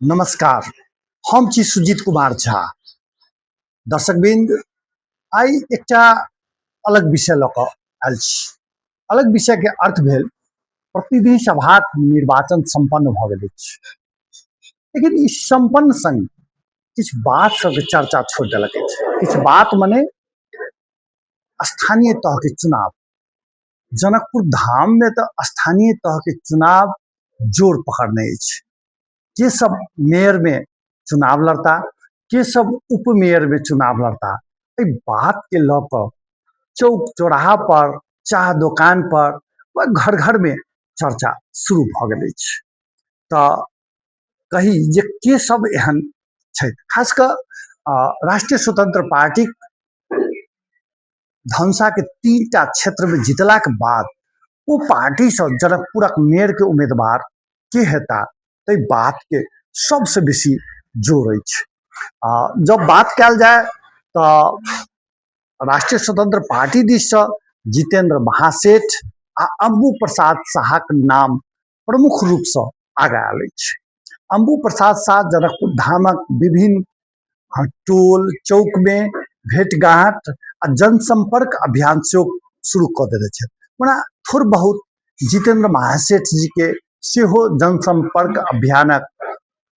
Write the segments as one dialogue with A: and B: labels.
A: नमस्कार, हम छी सुजीत कुमार झा। दर्शकवृंद, आइ एकटा अलग विषय लऽ कऽ आयल छी। अलग विषयके अर्थ भेल प्रतिनिधि सभाक निर्वाचन सम्पन्न भऽ गेल अछि, लेकिन ई सम्पन्न संग किछु बात सबके चर्चा छोड़ि देलक अछि। किछु बात मने स्थानीय तहके चुनाव। जनकपुर धाममे तऽ स्थानीय तहके चुनाव जोर पकड़ने अछि। के सब मेयरमे चुनाव लड़ता, के सब उप मेयरमे चुनाव लड़ता, एहि बातके लऽ कऽ चौक चौराहा पर, चाह दोकान पर वा घर घरमे चर्चा शुरू भऽ गेल अछि। तऽ कही जे के सब एहन छथि, खास कऽ राष्ट्रीय स्वतंत्र पार्टीक धनुषाके 3टा क्षेत्रमे जीतलाके बाद ओ पार्टीसँ जनकपुरक मेयरके उम्मीदवार के हेता, ताहि बातके सबसँ बेसी जोर अछि। आ जब बात कयल जाय तऽ राष्ट्रीय स्वतंत्र पार्टी दिससँ जितेंद्र महासेठ आ अम्बू प्रसाद साहक नाम प्रमुख रूपसँ आगाँ आयल अछि। अम्बू प्रसाद साह जनकपुर धामक विभिन्न टोल चौकमे भेट घाट आ जनसम्पर्क अभियान सेहो शुरू कऽ देने छथि। ओना थोड़ बहुत जितेंद्र महासेठ जीके सेहो जनसम्पर्क अभियानक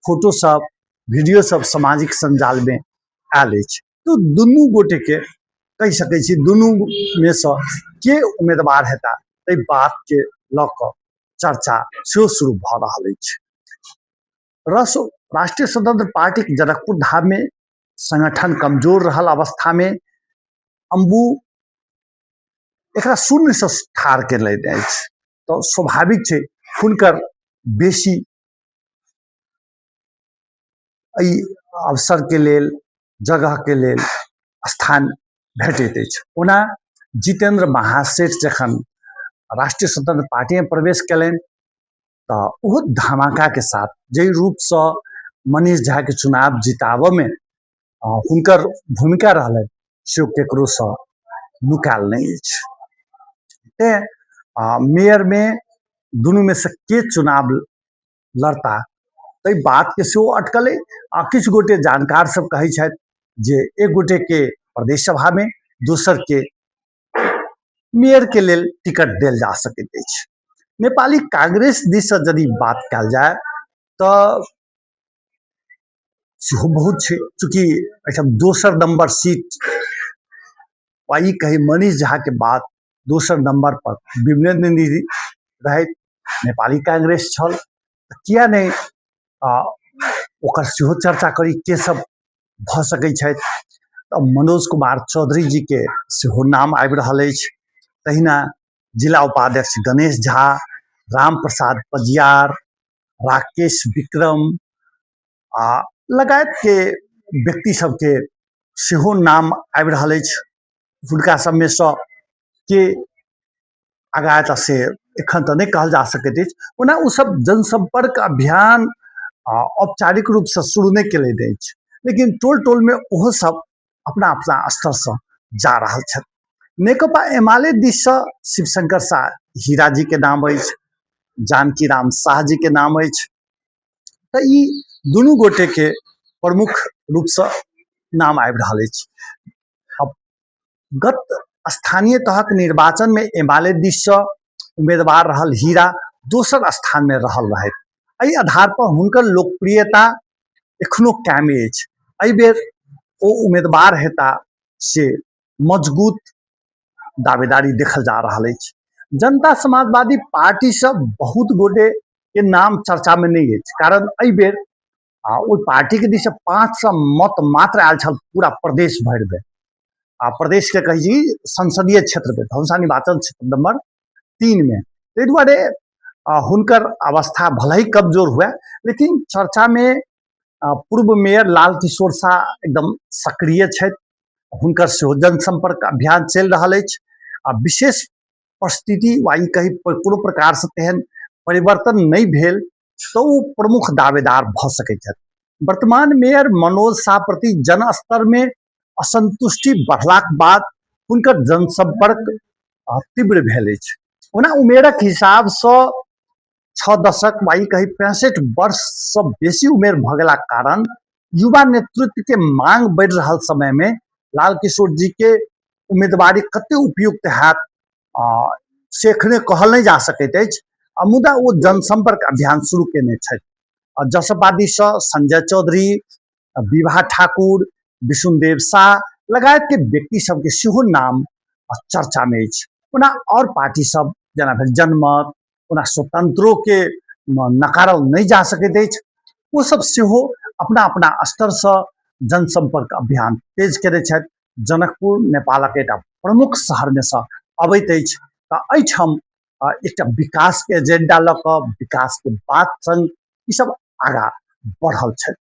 A: फोटो सब, वीडियो सब सामाजिक सञ्जालमे आयल अछि। तऽ दुनू गोटेके कहि सकै छी दुनूमे सँ के उम्मीदवार हेता, एहि बातके लऽ कऽ चर्चा सेहो शुरू भऽ रहल अछि। रस राष्ट्रीय स्वतंत्र पार्टीक जनकपुर धाममे संगठन कमजोर रहल अवस्थामे अम्बू एकरा शून्यसँ ठाढ़ केलनि अछि, तऽ स्वाभाविक छै हुनकर बेसी एहि अवसरके लेल, जगहके लेल स्थान भेटैत अछि। ओना जितेंद्र महासेठ जखन राष्ट्रीय स्वतंत्र पार्टीमे प्रवेश केलनि तऽ ओहो धमाकाके साथ जाहि रूपसँ मनीष झाके चुनाव जिताबऽमे हुनकर भूमिका रहलनि से ओ ककरोसँ नुकायल नहि अछि। तेँ मेयरमे दुनूमे सँ के चुनाव लड़ता ताहि बातके सेहो अटकल अइ। आ किछु गोटे जानकार सब कहै छथि जे एक गोटेके प्रदेश सभामे, दोसरके मेयरके लेल टिकट देल जा सकैत अछि। नेपाली कांग्रेस दिससँ यदि बात कयल जाय तऽ सेहो बहुत छै, चूँकि एहिठाम दोसर नम्बर सीट वा ई कही मनीष झाके बाद दोसर नम्बर पर विमलेन्द्र निधि रहैत नेपाली कांग्रेस छल, किया नहि ओकर सेहो चर्चा करी के सब भऽ सकै छथि। तऽ मनोज कुमार चौधरी जीके सेहो नाम आबि रहल अछि। तहिना जिला उपाध्यक्ष गणेश झा, राम प्रसाद पजियार, राकेश विक्रम आ लगायतके व्यक्ति सबके सेहो नाम आबि रहल अछि। हुनका सबमे सँ के आगाँ एतऽ से एखन तऽ नहि कहल जा सकैत अछि। ओना ओसब जनसम्पर्क अभियान औपचारिक रूपसँ शुरू नहि केलथि अछि, लेकिन टोल टोलमे ओहो सब अपना अपना स्तरसँ जा रहल छथि। नेकपा एमाले दिससँ शिवशंकर शाह हीरा जीके नाम अछि, जानकी राम शाह जीके नाम अछि। तऽ ई दुनू गोटेके प्रमुख रूपसँ नाम आबि रहल अछि। अब गत स्थानीय तहक निर्वाचनमे एमाले दिससँ उम्मीदवार रहल हीरा दोसर स्थानमे रहल रहथि। एहि आधार पर हुनकर लोकप्रियता एखनो कायमे अछि। एहि बेर ओ उम्मीदवार हेता से मजबूत दावेदारी देखल जा रहल अछि। जनता समाजवादी पार्टीसँ बहुत गोटे के नाम चर्चामे नहि अछि, कारण एहि बेर ओहि पार्टीके दिससँ 500 मत मात्र आयल छल पूरा प्रदेश भरिमे। आ प्रदेशके कहै छी संसदीय क्षेत्रमे, धनुषा निर्वाचन क्षेत्र नंबर 3 मे। ताहि दुआरे हुनकर अवस्था भले ही कमजोर हुए, लेकिन चर्चामे पूर्व मेयर लाल किशोर शाह एकदम सक्रिय छथि। हुनकर सेहो जनसम्पर्क अभियान चलि रहल अछि। आ विशेष परिस्थिति वा ई कही कोनो प्रकारसँ तेहन परिवर्तन नहि भेल तऽ ओ प्रमुख दावेदार भऽ सकैत छथि। वर्तमान मेयर मनोज शाह प्रति जनस्तरमे असन्तुष्टि बढ़लाक बाद हुनकर जनसम्पर्क तीव्र भेल अछि। ओना उमेरक हिसाबसँ 6 दशक वा ई कही 65 वर्षसँ बेसी उमेर भऽ गेलाक कारण युवा नेतृत्व के मांग बढ़ि रहल समय में लाल किशोर जी के उम्मीदवारी कते उपयुक्त हैत से एखने कहल नहि जा सकैत अछि, मुदा ओ जनसंपर्क अभियान शुरू केने छथि। जसपा दिससँ संजय चौधरी, विभा ठाकुर, विष्णुदेव शाह लगायत के व्यक्ति सबके सेहो नाम चर्चा में अछि। ओना और पार्टी सब जेना भेल जनमत, ओना स्वतंत्रो के नकारल नहि जा सकैत अछि, ओ सब सेहो अपना अपना स्तरसँ जनसंपर्क अभियान तेज केने छथि। जनकपुर नेपालक एकटा प्रमुख शहरमे सँ अबैत अछि, तऽ एहिठाम एकटा विकासके एजेंडा लऽ कऽ विकासके बात संग ई सब आगाँ बढ़ल छथि।